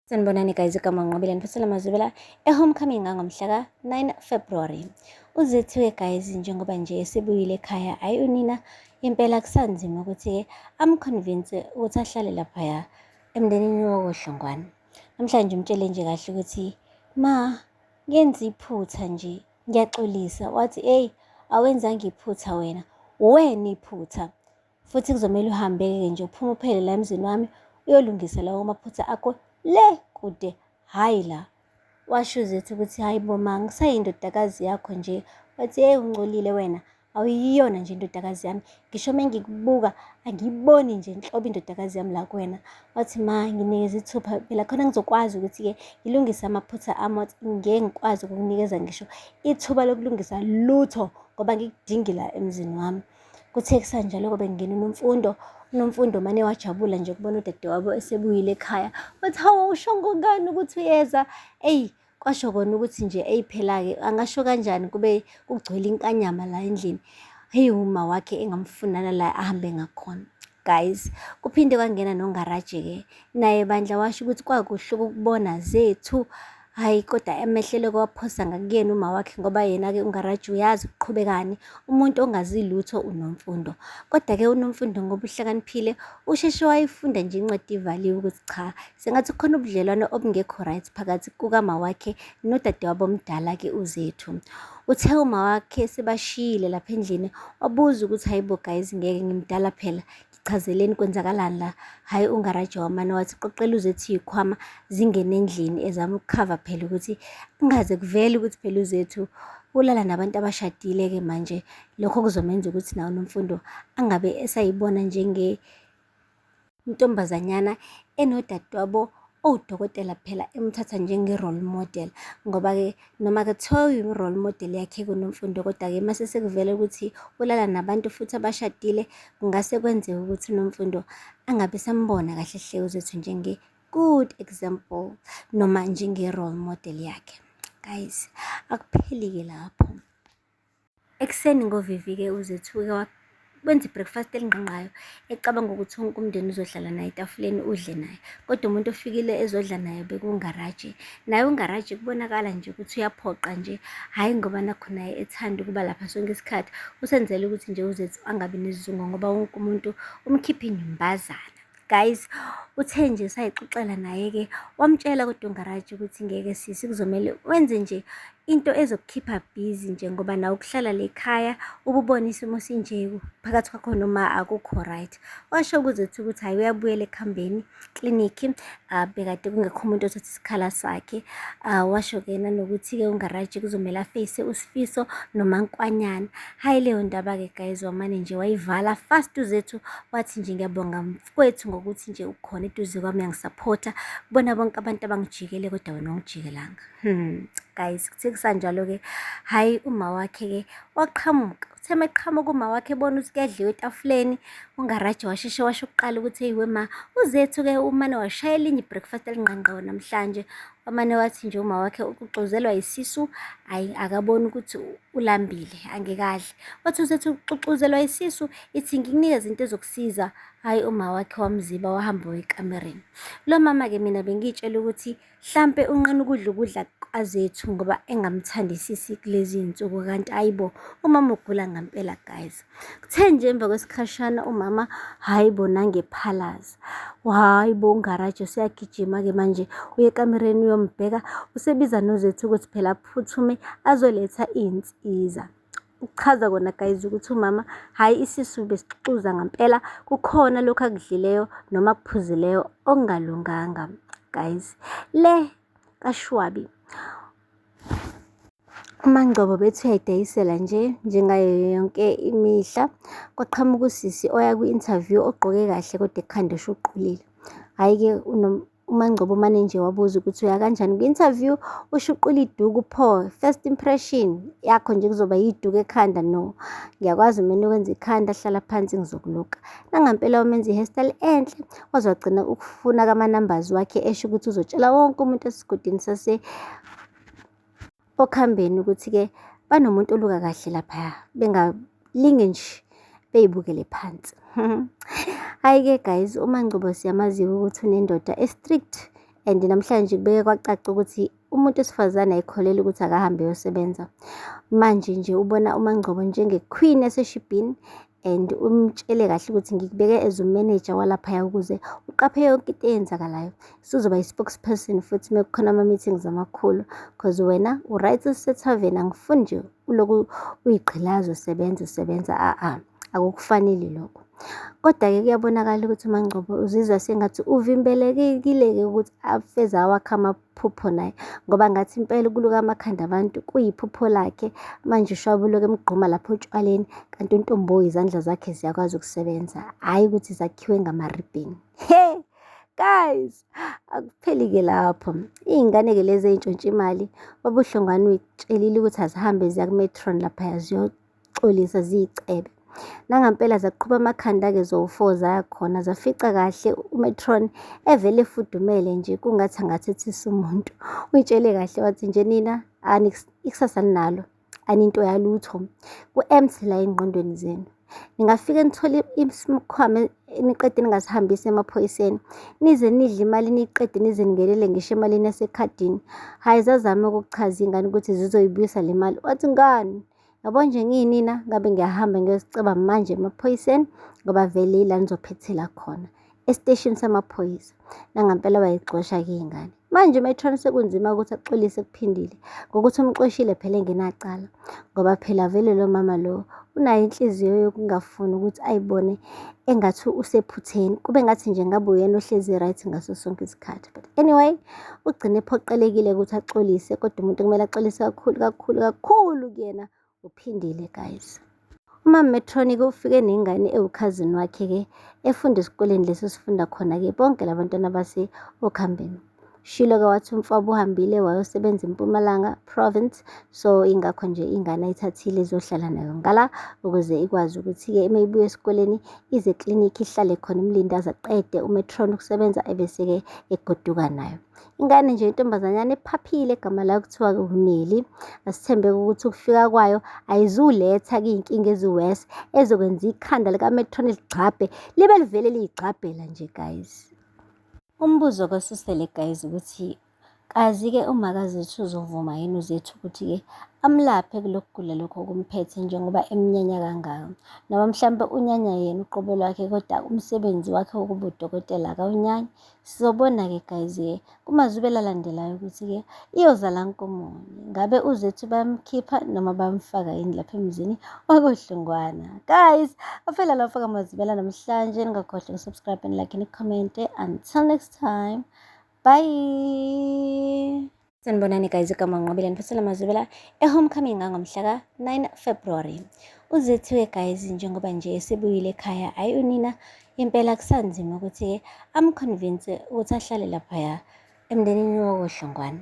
Sanibonani guys, igama Nqobile ngiphosela Mazibela e-homecoming ngangomhla ka-9 February. Uzethiwe guys njengoba nje esebuyile ekhaya, hhayi unina impela kusanzima ukuthi-ke amconvince ukuthi ahlale laphaya emndenini wakoHlongwane. Namhlanje umtshele nje kahle ukuthi ma ngenza iphutha nje ngiyaxolisa. Wathi eyi awenzanga iphutha wena, uwena iphutha. Futhi kuzomele uhambe-ke nje uphume uphele la emzini wami uyolungisa lawo maphutha akho le kude, hhayi la. Washo uZethu ukuthi hhayi bo ma, ngisayindodakazi yakho nje. Wathi hheyi ungcolile wena, awuyiyona nje indodakazi yami. Ngisho uma ngikubuka angiyiboni nje nhlobo indodakazi yami la kuwena. Wathi ma, nginikeze ithupha phela khona ngizokwazi ukuthi-ke ngilungise amaphutha ami. Wathi ngeke ngikwazi ukukunikeza ngisho ithuba lokulungisa lutho ngoba ngikudingi la emzini wami. Kuthe kusanjalo kobe kungena uNomfundo, uNomfundo mane wajabula nje ukubona udadewabo esebuyile ekhaya. Wathi hawu usho ngokani ukuthi uyeza? Eyi kwasho kona ukuthi nje eyi phela-ke angasho kanjani kube kugcwele inkanyama la endlini. Heyi uma wakhe engamfunana la ahambe ngakhona. Guys, kuphinde kwangena noNgaraje-ke naye bandla washo ukuthi kwakuhle ukukubona Zethu. Hhayi kodwa amehlele kwaphosa ngakuyena uma wakhe ngoba yena-ke uNgaraji uyazi kuqhubekani. Umuntu ongazi lutho uNomfundo. Kodwa-ke uNomfundo ngoba uhlakaniphile usheshe wayifunda nje incwadi ivaliwe ukuthi cha sengathi kukhona ubudlelwano obungekho right phakathi kukama wakhe nodadewabo omdala-ke uZethu. Uthe uma wakhe sebashiyile lapha endlini wabuza ukuthi hayibo guys ngeke ngimdala phela Chazeleni kwenzakalani la? Hhayi ungaraji wamane wathi qoqela uZethu iy'khwama zingene endlini ezama ukukhava phela ukuthi kungaze kuvele ukuthi phela uZethu ulala nabantu abashadile-ke manje. Lokho kuzomenza ukuthi naye uNomfundo angabe esayibona njenge ntombazanyana enodadewabo owudokotela phela emthatha njenge-role model ngoba-ke noma kuthiwa uyi-role model yakhe kuNomfundo kodwa-ke mase sekuvela ukuthi ulala nabantu futhi abashadile kungase kwenzeke ukuthi uNomfundo angabe esambona kahle hle uZethu njenge-good example noma njenge-role model yakhe. Guys, akupheli-ke lapho. Ekuseni ngovivi-ke uZethu-ke wenza i-breakfast elingqingqayo ecabanga ukuthi wonke umndeni uzohlala naye etafuleni udle naye. Kodwa umuntu ofikile ezodla naye bekungaraji. Naye ungaraji kubonakala nje ukuthi uyaphoqa nje, hhayi ngoba nakhu naye ethanda ukuba lapha sonke isikhathi. Usenzela ukuthi nje uZethu angabi nesizungu ngoba wonke umuntu umkhipha inyumbazana. Guys, uthe nje sayixoxela naye-ke wamtshela kodwa ungaraji ukuthi ngeke sisi kuzomele wenze nje into ezokukhipha busy nje ngoba nawe ukuhlala le khaya ububona isimo sinje phakathi kwakho noma akukho right. Washo kuzethu ukuthi hhayi uyabuyela ekuhambeni klinikhi uh, bekade kungekho umuntu othatha isikhala sakhe uh, washo-ke nanokuthi-ke ungaraji kuzomele afeyise uSifiso noMankwanyana. Hhayi leyo ndaba-ke guys wamane nje wayivala fast uZethu wathi nje ngiyabonga mfowethu ngokuthi nje ukhona eduze kwami uyangisaphotha kubona bonke abantu abangijikele kodwa wena wangijikelanga. Guys kuthe kusanjalo-ke hhayi uma wakhe-ke waqhamuka. Uthe uma eqhamuka uma wakhe ebona ukuthi kuyadliwa etafuleni ungaraji washeshe washo kuqala ukuthi eyi wema uZethu-ke umane washaya elinye i-breakfast elingqangqayo namhlanje. Wamane wathi nje uma wakhe uxuxuzelwa isisu, hhayi akaboni ukuthi ulambile angekadli. Wathi usethi uxuxuzelwa isisu, ithi ngikunikeze into ezokusiza. Hhayi uma wakhe wamziba wahamba waya ekamereni. Lo mama-ke mina bengiy'tshela ukuthi hlampe unqena ukudla ukudla kwaZethu ngoba engamthandisisi kulezi iy'nsuku kanti hhayi bo, umama ugula ngampela guys. Kuthe nje emva kwesikhashana umama hhayi bo nangephalaza. Hhayi bo ungaraji useyagijima-ke manje uye ekamereni uyombheka usebiza noZethu ukuthi phela aphuthume azoletha iy'nsiza. Ukuchaza kona guys ukuthi umama hhayi isisu besixuxuza ngampela kukhona lokhu akudlileyo noma akuphuzileyo okungalunganga guys. Le kaShwabi. UMaNgcobo bethi uyayidayisela nje njengayo yonke imihla. Kwaqhamuka usisi oya kwi-interview ogqoke kahle kodwa ekhanda eshuqulile. Hhayi-ke uMaNgcobo umane nje wabuza ukuthi uya kanjani kwi-interview ushuqula iduku pho, first impression yakho nje kuzoba yiduku ekhanda no. Ngiyakwazi mina ukwenza ikhanda hlala phansi ngizokuluka. Nangampela wamenza i-hairstyle enhle waze wagcina ukufuna kama-numbers wakhe esho ukuthi uzotshela wonke umuntu esigodini sase Okhambeni ukuthi-ke banomuntu oluka kahle laphaya, bengalinge nje bey'bukele phansi. Hhayi-ke guys, uMaNgcobo siyamazi-ke ukuthi unendoda e-strict And namhlanje kubeke kwacaca ukuthi umuntu wesifazane ayikholelwa ukuthi akahambe eyosebenza. Manje nje ubona uMaNgcobo njenge-queen yaseshibhini and umtshele kahle ukuthi ngikubeke as u-manager walaphaya ukuze uqaphe yonke into eyenzakalayo. Suzoba yi-spokesperson futhi uma kukhona ama-meetings amakhulu cause wena u-right usethaveni angifuni nje uloku uyigqilaza usebenza usebenza a-a akukufanele lokho. Kodwa-ke kuyabonakala ukuthi uMaNgcobo uzizwa sengathi uvimbelekile-ke ukuthi afeze awakhe amaphupho naye ngoba ngathi impela ukuluka amakhanda abantu kuyiphupho lakhe. Manje ushwabuloke emgqoma lapho otshwaleni kanti untombo izandla zakhe ziyakwazi ukusebenza, hhayi ukuthi zakhiwe ngamaribhini. He! Guys, akupheli-ke lapho. Iy'ngane-ke lezi ey'ntshontsha imali, uBaba uHlongwane uy'tshelile ukuthi azihambe ziya ku-matron laphaya ziyoxolisa ziyicebe. Nangampela zaqhuba amakhanda-ke zowu-four zaya khona zafica kahle umetron evele efudumele nje kungathi angathethisa umuntu. Uyitshele kahle wathi nje nina ikusasa ninalo aninto yalutho ku-empty la ey'ngqondweni zenu. Ningafike nithole isikhwama niqede ningasihambisi emaphoyiseni nize nidle imali niyiqede nize ningenele ngisho emalini yasekhadini. Hhayi zazama ukukuchaza iy'ngane ukuthi zizoyibuyisa le mali. Wathi ngani? Yabo nje ngiyinina ngabe ngiyahamba ngiyosiceba manje emaphoyiseni ngoba vele ila nizophethela khona esiteshini samaphoyisa. Nangampela wayixosha-ke iy'ngane. Manje uMetron sekunzima ukuthi axolise kuphindile ngokuthi umxoshile phela engenacala ngoba phela vele lo mama lo unayo inhliziyo yokungafuni ukuthi ayibone engathi usephutheni kube ngathi nje ngabe uyena ohlezi right ngaso sonke isikhathi. But anyway, ugcine ephoqelekile ukuthi axolise kodwa umuntu kumele axolise kakhulu kakhulu kakhulu kuyena uphindile guys. Umama Metronic ufike nengane ewukhazini wakhe-ke efunda esikoleni lesi esifunda khona-ke bonke labantwana base-Okhambeni. Shilo-ke wathi umfowabo uhambile wayosebenza eMpumalanga province so ingakho nje ingane ayithathile izohlala nayo ngala ukuze ikwazi ukuthi-ke uma ibuya esikoleni ize eklinikhi ihlale khona imlinde aze aqede umetron ukusebenza ebese-ke egoduka nayo. Ingane nje intombazanyana ephaphile egama layo kuthiwa uNeli. Asithembe-ke ukuthi ukufika kwayo ayizuletha-ke iy'nkinga ezi-worse ezokwenza ikhanda likametron ligxabhe libe livele liyigxabhela nje guys. Umbuzo kosusele guys ukuthi kazi-ke umakazethu uzovuma yini uZethu ukuthi-ke amlaphe kulokhu kugula lokhu okumphethe njengoba emnyanya kangaka. Noma mhlampe unyanya yena uqobo lwakhe kodwa umsebenzi wakhe wokuba udokotela akawunyanyi. Sizobona-ke guys-ke kumazubela alandelayo ukuthi-ke iyozala nkomoni. Ngabe uZethu bayamkhipha noma bayamfaka yini lapha emzini wakoHlungwana. Guys, aphela lapho kamazubela namhlanje. Ningakhohlwa ukusubscribe and like and comment. Until next time. Bye. Sanibonani guys, igama Nqobile niphathela amazubela e-homecoming ngangomhla ka-9 February. Uzethiwe guys njengoba nje esebuyile ekhaya, hhayi unina impela kusanzima ukuthi-ke amconvince ukuthi ahlale laphaya emndenini wakoHlongwane.